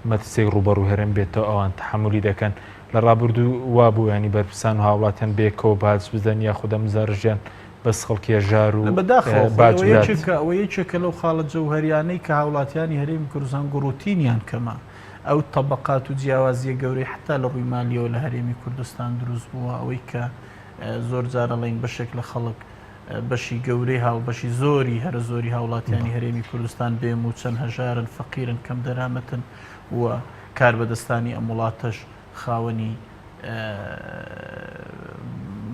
مەترسیەک ڕووبەڕووی هەرێم بێتەوە ئەوان تەحەمولی دەکەن لە ڕابردوو وابوو یانی بەرپرسان و هاوڵاتیان بەیەکەوە باج بدەن یاخود ئەم زارژیان بەس خەڵکی هەژار و بەداخەوە خۆی باج ئەوە بدات. یەکێکە ئەوە یەکێکە لەو خاڵە جەوهەریانەی کە هاوڵاتیانی هەرێمی کوردستان گوڕوتینیان کەمە ئەو تەبەقات و جیاوازییە گەورەی حەتا لە ڕووی مالییەوە لە هەرێمی کوردستان دروست بووە، ئەوەی کە زۆر جار ئەڵێین بەشێک لە خەڵک بەشی گەورەی هاو بەشی زۆری هەرە زۆری هاوڵاتیانی هەرێمی کوردستان بێ مووچەن، هەژارن، فەقیرن، کەمدەرامەتن و کاربەدەستانی ئەم وڵاتەش خاوەنی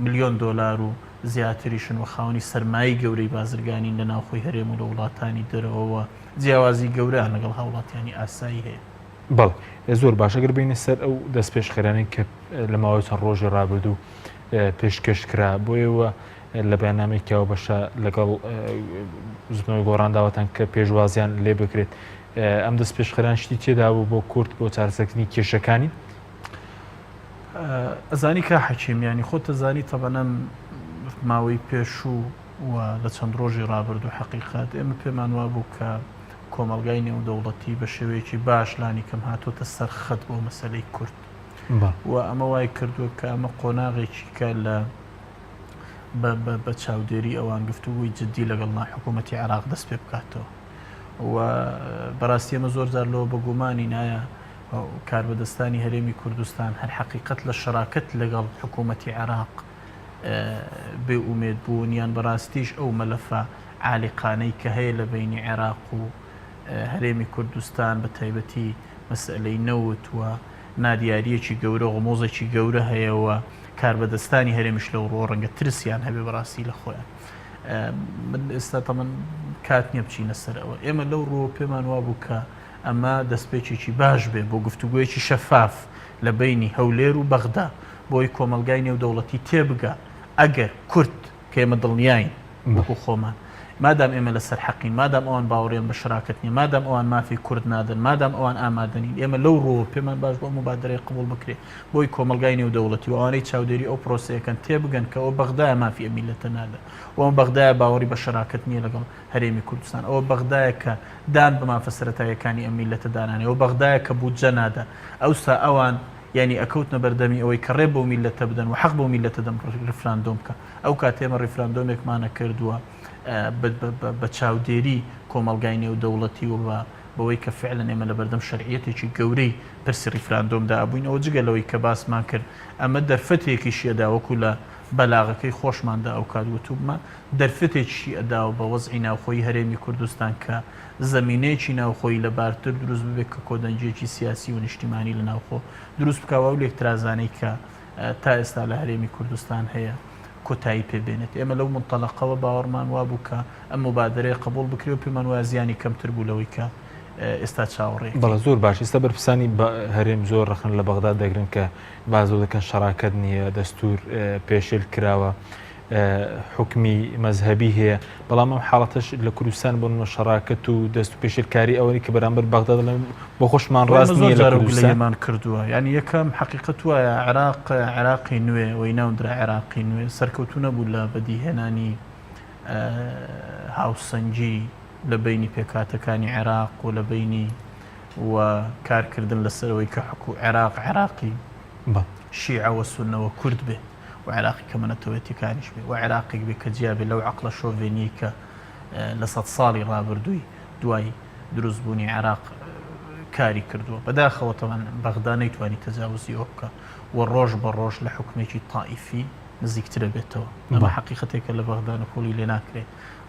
ملیۆن دۆلار و زیاتریشن و خاوەنی سەرمایەی گەورەی بازرگانین لە ناوخۆی هەرێم و لە وڵاتانی دەرەوە. جیاوازی گەورەیان لەگەڵ هاوڵاتیانی ئاسایی هەیە. بەڵێ زۆر باش ئەگەر بێینە سەر ئەو دەستپێشخەرانەی کە لە ماوەی چەند ڕۆژی ڕابردوو پێشکەش کرا بۆ ئێوە لە بەیاننامەی کاوە بەشە لەگەڵ بزوتنەوەی گۆڕان داواتان کە پێشوازیان لێ بکرێت ئەم دەستپێشخەران شتی تێدا بوو بۆ کورد بۆ چارەسەرکردنی کێشەکانی؟ ئەزانی کا حەکیم یانی خۆت ئەزانی تەبەن ئەم ماوەی پێشوو و لە چەند ڕۆژی ڕابردوو حەقیقەت ئێمە پێمان وابوو کە کۆمەڵگای نێودەوڵەتی بە شێوەیەکی باش لانیکەم هاتۆتە سەر خەت بۆ مەسەلەی کورد و ئەمە وای کردووە کە ئەمە قۆناغێکی کە لە بە چاودێری ئەوان گفتوگوی جددی لەگەڵ حکوومەتی عێراق دەست پێ بکاتەوە و بەڕاستی ئەمە زۆر جار لەوە بەگومانی نایە کاربەدەستانی هەرێمی کوردستان هەر حەقیقەت لە شەراکەت لەگەڵ حکوومەتی عێراق بێ ئومێد بوون یان بەڕاستیش ئەو مەلەفە عالیقانەی کە هەیە لە بەینی عێراق و هەرێمی کوردستان بە تایبەتی مەسئەلەی نەوت و نادیارییەکی گەورە و غموزێکی گەورە هەیە و کاربەدەستانی هەرێمیش لەو ڕووە ڕەنگە ترسیان هەبێ بەڕاستی لە خۆیان. من ئێستا تەمەن کات نییە بچینە سەر ئەوە. ئێمە لەو ڕووە پێمان وابوو کە ئەمە دەستپێکێکی باش بێ بۆ گفتوگۆیەکی شەفاف لە بەینی هەولێر و بەغدا بۆی کۆمەڵگای نێودەوڵەتی تێبگا ئەگەر کورد کە ئێمە دڵنیاین وەکو خۆمان مادام ئێمە لەسەر حەقین مادام ئەوان باوەڕیان بە شەراکەت نیە مادام ئەوان مافی کورد نادەن مادام ئەوان ئامادە نین ئێمە لەو ڕووەوە پێمان باش بوو ئەم موبادەرەیە قبوڵ بکرێ بۆی کۆمەڵگای نێودەوڵەتی و ئەوانەی چاودێری ئەو پرۆسەیەکەن تێبگەن کە ئەوە بەغدایە مافی ئەم میللەتە نادا و ئەمە بەغدایە باوەڕی بە شەراکەت نیە لەگەڵ هەرێمی کوردستان. ئەوە بەغدایە کە دان بە مافە سەرەتاییەکانی ئەم میللەتە دانانێ. ئەوە بەغدایە کە بودجە نادا. ئەوسا ئەوان یانی ئەکەوتنە بەردەمی ئەوەی کە ڕێ بەو میللەتە بدەن و حەق بەو میللەتە دەن ڕیفراندۆم بکا. ئەو کاتە ئێمە ڕیفراندۆمێکمان ئەکرد و بە چاودێری کۆمەڵگای نێودەوڵەتی و بە بەوەی کە فعلەن ئێمە لەبەردەم شەرعیەتێکی گەورەی پرسی ڕیفراندۆمدا ئەبووین. ئەوە جگە لەوەی کە باسمان کرد ئەمە دەرفەتێکیشی ئەدا وەکو لە بەلاغەکەی خۆشماندا ئەوکات وتووبمان، دەرفەتێکیشی ئەداوە بە وەزعی ناوخۆیی هەرێمی کوردستان کە زەمینەیەکی ناوخۆیی لەبارتر دروست ببێت کە کۆدەنگییەکی سیاسی و نیشتیمانی لە ناوخۆ دروست بکا و ئەو لێکترازانەی کە تا ئێستا لە هەرێمی کوردستان هەیە کۆتایی پێ بێنێت. ئێمە لەو مونتەلەقەوە باوەڕمان وابوو کە ئەم موبادەرەیە قبوڵ بکرێ و پێمان وایە زیانی کەمتر بوو لەوەی کە ئێستا چاوەڕێی بەڵێ ئەکەین. زۆر باش ئێستا بەرپرسانی هەرێم زۆر ڕەخنە لە بەغداد دەگرن کە باس لەوە دەکەن شەراکەت نییە، دەستوور پێشێل کراوە، حوکمی مەزهەبی هەیە، بەڵام ئەم حاڵەتەش لە کوردستان بۆ نموونە شەراکەت و دەست و پێشێلکاری ئەوەی کە بەرامبەر بەغدا دەڵێن بۆ خۆشمان خۆ ڕاست ئێمە زۆر نییە لە جار ئەو کوردستان. گلەییەمان کردووە یانی یەکەم حەقیقەت وایە عێراق عێراقی نوێ وەی ناوندرا عێراقی نوێ سەرکەوتوو نەبوو لە بەدیهێنانی هاوسەنگی لە بەینی پێکهاتەکانی عێراق و لە بەینی و کارکردن لەسەر ئەوەی کە حکو عێراق عێراقی شیعە و سوننە و کورد بێ و عێراقی کەمە نەتەوەیەتیەکانیش بێ و عێراقێک بێ کە جیا بێ لەو عەقڵە شۆڤێنیەی کە لە سەد ساڵی ڕابردووی دوای دروستبوونی عێراق کاری کردووە. بەداخەوە تەبعەن بەغدا نەیتوانی تەجاوزی ئەوە بکا و ڕۆژ بە ڕۆژ لە حوکمێکی تائیفی نزیکترە بێتەوە. ئەمە حەقیقەتێکە لە بەغدا نکوڵی لێ ناکرێ.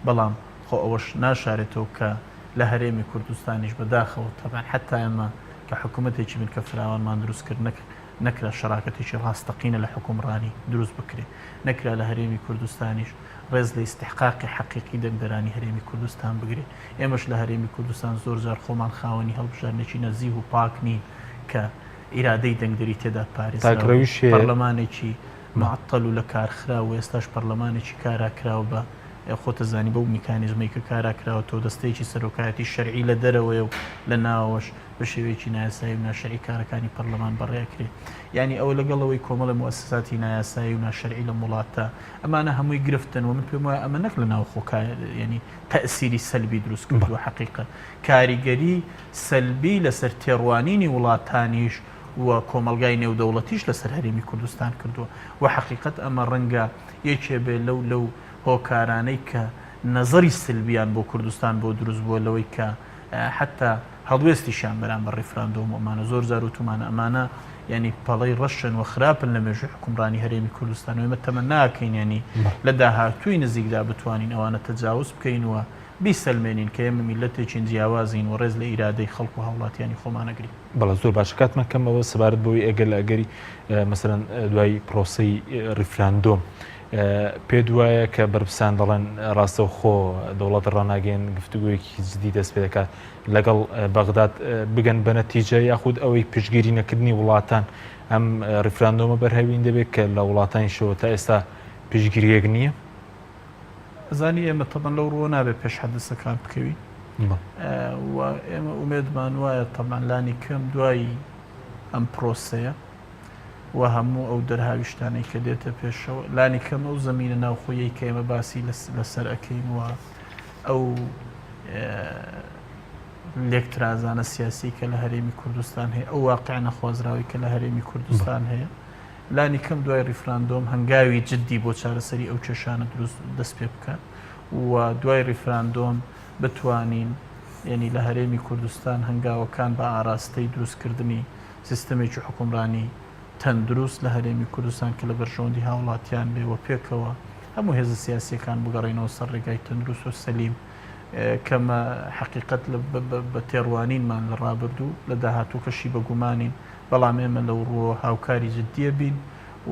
بەڵام خۆ ئەوەش ناشارێتەوە کە. لە هەرێمی کوردستانیش بە داخەوە تەبعەن حەتا ئێمە کە حکوومەتێکی بنکە فراوانمان دروست کرد نەک نەکرا شەراکەتێکی ڕاستەقینە لە حوکمڕانی دروست بکرێ، نەکرا لە هەرێمی کوردستانیش ڕێز لە ئیستحقاقی حەقیقی دەنگدەرانی هەرێمی کوردستان بگرێ. ئێمەش لە هەرێمی کوردستان زۆر جار خۆمان خاوەنی هەڵبژاردنێکی نەزیه و پاک نین کە ئیرادەی دەنگدەری تێدا پارێزراو بێ. پەرلەمانێکی معطل و لەکارخراو و ئێستاش پەرلەمانێکی کاراکراو بە خۆتەزانی بەو میکانیزمەی کە کارا کراوەتەوە دەستەیەکی سەرۆکایەتی شەرعی لە دەرەوەیە و لە ناوەوەش بە شێوەیەکی نایاسایی و ناشەرعی کارەکانی پەرلەمان بەڕێ ئەکرێ یانی ئەوە لەگەڵ ئەوەی کۆمەڵێ موئەسەساتی نایاسایی و ناشەرعی لەم وڵاتە ئەمانە هەمووی گرفتن و من پێم وایە ئەمە نەک لە ناوخۆ یانی تەئسیری سەلبی دروست کردووە حەقیقەت کاریگەری سەلبی لەسەر تێڕوانینی وڵاتانیش و کۆمەڵگای نێودەوڵەتیش لەسەر هەرێمی کوردستان کردووە و حەقیقەت ئەمە ڕەنگە یەکێ بێ لەو لەو هۆکارانەی کە نەزەری سلبیان بۆ کوردستان بۆ دروست بووە لەوەی کە حەتا هەڵوێستیشیان بەرامبەر ڕیفراندۆم و ئەمانە زۆر جار وتومانە ئەمانە یانی پەڵەی ڕەشن و خراپن لە مێژووی حوکمڕانی هەرێمی کوردستان و ئێمە تەمەناکەین یانی لە داهاتووی نزیکدا بتوانین ئەوانە تەجاوز بکەین و بیسەلمێنین کە ئێمە میللەتێکین جیاوازین و ڕێز لە ئیرادەی خەڵک و هاوڵاتیانی خۆمان ئەگرین. بەڵێ زۆر باشە کاتمان کەمەوە سەبارەت بەوەی ئەگەر لە ئەگەری مەسەلەن دوای پرۆسەی ڕیفراندۆم پێت وایە کە بەرپرسان دەڵێن ڕاستەوخۆ دەوڵەت ڕاناگەین گفتوگۆیەکی جدی دەست پێ دەکات لەگەڵ بەغداد بگەن بە نەتیجە یاخود ئەوەی پشتگیری نەکردنی وڵاتان ئەم ڕیفراندۆمە بەرهەوین دەبێت کە لە وڵاتانیشەوە تا ئێستا پشتگیریەک نییە؟ ئەزانی ئێمە تەبەن لەو ڕووە نابێت پێش حەدەسەکان بکەوین و ئێمە ئومێدمان وایە تەبەن لانی کەم دوای ئەم پرۆسەیە و هەموو ئەو دەرهاویشتانەی کە دێتە پێشەوە لانی کەم ئەو زەمینە ناوخۆیەی کە ئێمە باسی لەسەر ئەکەین و ئەو لێکترازانە سیاسی کە لە هەرێمی کوردستان هەیە ئەو واقع نەخوازراوی کە لە هەرێمی کوردستان هەیە لانی کەم دوای ڕیفراندۆم هەنگاوی جددی بۆ چارەسەری ئەو کێشانە دروست دەست پێ بکات و دوای ڕیفراندۆم بتوانین یعنی لە هەرێمی کوردستان هەنگاوەکان بە ئاراستەی دروستکردنی سیستەمێکی حوکمڕانی تەندروست لە هەرێمی کوردستان کە لە بەرژەوەندی هاوڵاتیان بێ و پێکەوە هەموو هێزە سیاسییەکان بگەڕێینەوە سەر ڕێگای تەندروست و سەلیم کەمە حەقیقەت بە تێڕوانینمان لە ڕابردوو لە داهاتووکەشی بە گومانین بەڵام ئێمە لەو ڕووەوە هاوکاری جدیە بین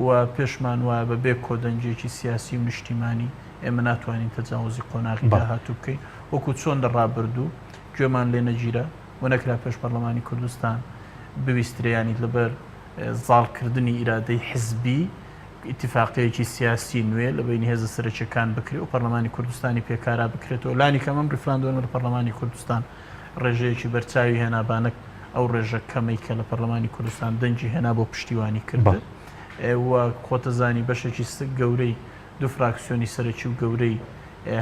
و پێشمان وایە بە بێ کۆدەنگیەکی سیاسی و نیشتیمانی ئێمە ناتوانین تەجاوزی قۆناغی داهاتوو بکەین وەکو چۆن لە ڕابردوو گوێمان لێ نەگیرا و نەکرا پێش پەرلەمانی کوردستان بویسترێ یانی لەبەر زاڵکردنی ئیرادەی حزبی ئیتفاقیەکی سیاسی نوێ لە بەینی هێزە سەرەکیەکان بکرێ و پەرلەمانی کوردستانی پێکارا بکرێتەوە لانی کەم ئەم ڕیفراندۆمە لە پەرلەمانی کوردستان ڕێژەیەکی بەرچاوی هێنا با نەک ئەو ڕێژە کەمەی کە لە پەرلەمانی کوردستان دەنگی هێنا بۆ پشتیوانی کردن و خۆتەزانی بەشێکی گەورەی دوو فراکسیۆنی سەرەکی و گەورەی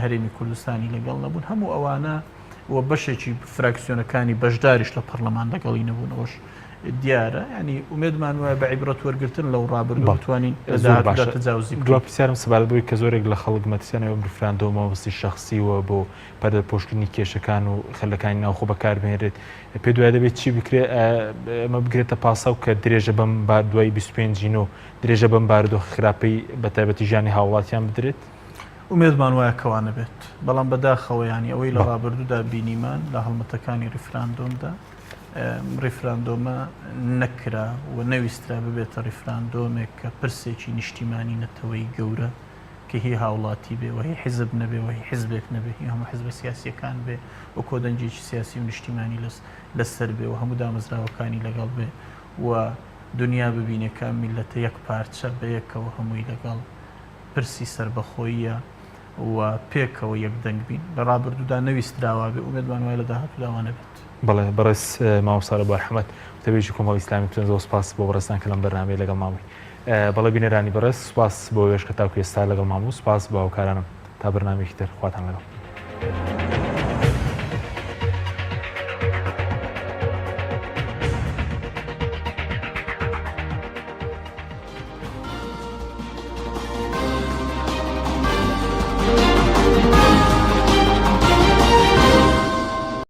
هەرێمی کوردستانی لەگەڵ نەبوون هەموو ئەوانە و بەشێکی فراکسیۆنەکانی بەشداریش لە پەرلەمان لەگەڵی نەبوون ئەوەش دیارە ینی ئومێدمان وایە بە عیبرەت وەرگتن لەو ڕابردوو بتوانین زۆر باشە تەجاوزی دوا پرسیارم سەبارەت بەوەی کە زۆرێک لە خەڵک مەترسیان ئەم ریفراندۆمە مەبەستی شەخسی و بۆ پەردەپۆشکردنی کێشەکان و خەلەکانی ناوخۆ بەکاربهێنرێت پێ دوای دەبێت چی بکرێت ئەمە بگرێتە پاساو کە درێژە بەم بار دوای 25 نۆ درێژە بەم بارودۆخی خراپەی بە تایبەتی ژیانی هاوڵاتیان بدرێت؟ ئومێدمان وایە کە وا نەبێت، بەڵام بەداخەوە یانی ئەوەی لە ڕابردوودا بینیمان لە هەڵمەتەکانی ڕیفراندۆمدا، ڕیفراندۆمە نەکرا و نەویسترا ببێتە ڕیفراندۆمێک کە پرسێکی نیشتیمانی نەتەوەی گەورە کە هی هاوڵاتی بێ و هی حیزب نەبێ و هی حیزبێک نەبێ هی هەموو حیزبە سیاسییەکان بێ و کۆدەنگێکی سیاسی و نیشتیمانی لەسەر بێ و هەموو دامەزراوەکانی لەگەڵ بێ و دنیا ببینێ کە ئەم میللەتە یەک پارچە بەیەکەوە هەمووی لەگەڵ پرسی سەربەخۆییە و پێکەوە یەک دەنگ بین. لە ڕابردوودا نەویسترا وابێ، ئومێدمان وایە لە داهاتوودا وا نەبێت. بەڵێ بەڕێز مامۆستا رێبوار حەمەد وتەبێژی کۆمەڵی ئیسلامی بتوێن زۆر سوپاس بۆ بەڕێزتان کە لەم بەرنامەیە لەگەڵمان بووی. بەڵێ بینەرانی بەڕێز سوپاس بۆ ئێوەش کە تاکو ئێستا لەگەڵمان بوون سوپاس بۆ هاوکارانم تا بەرنامەیەکی تر خواتان لەگەڵ.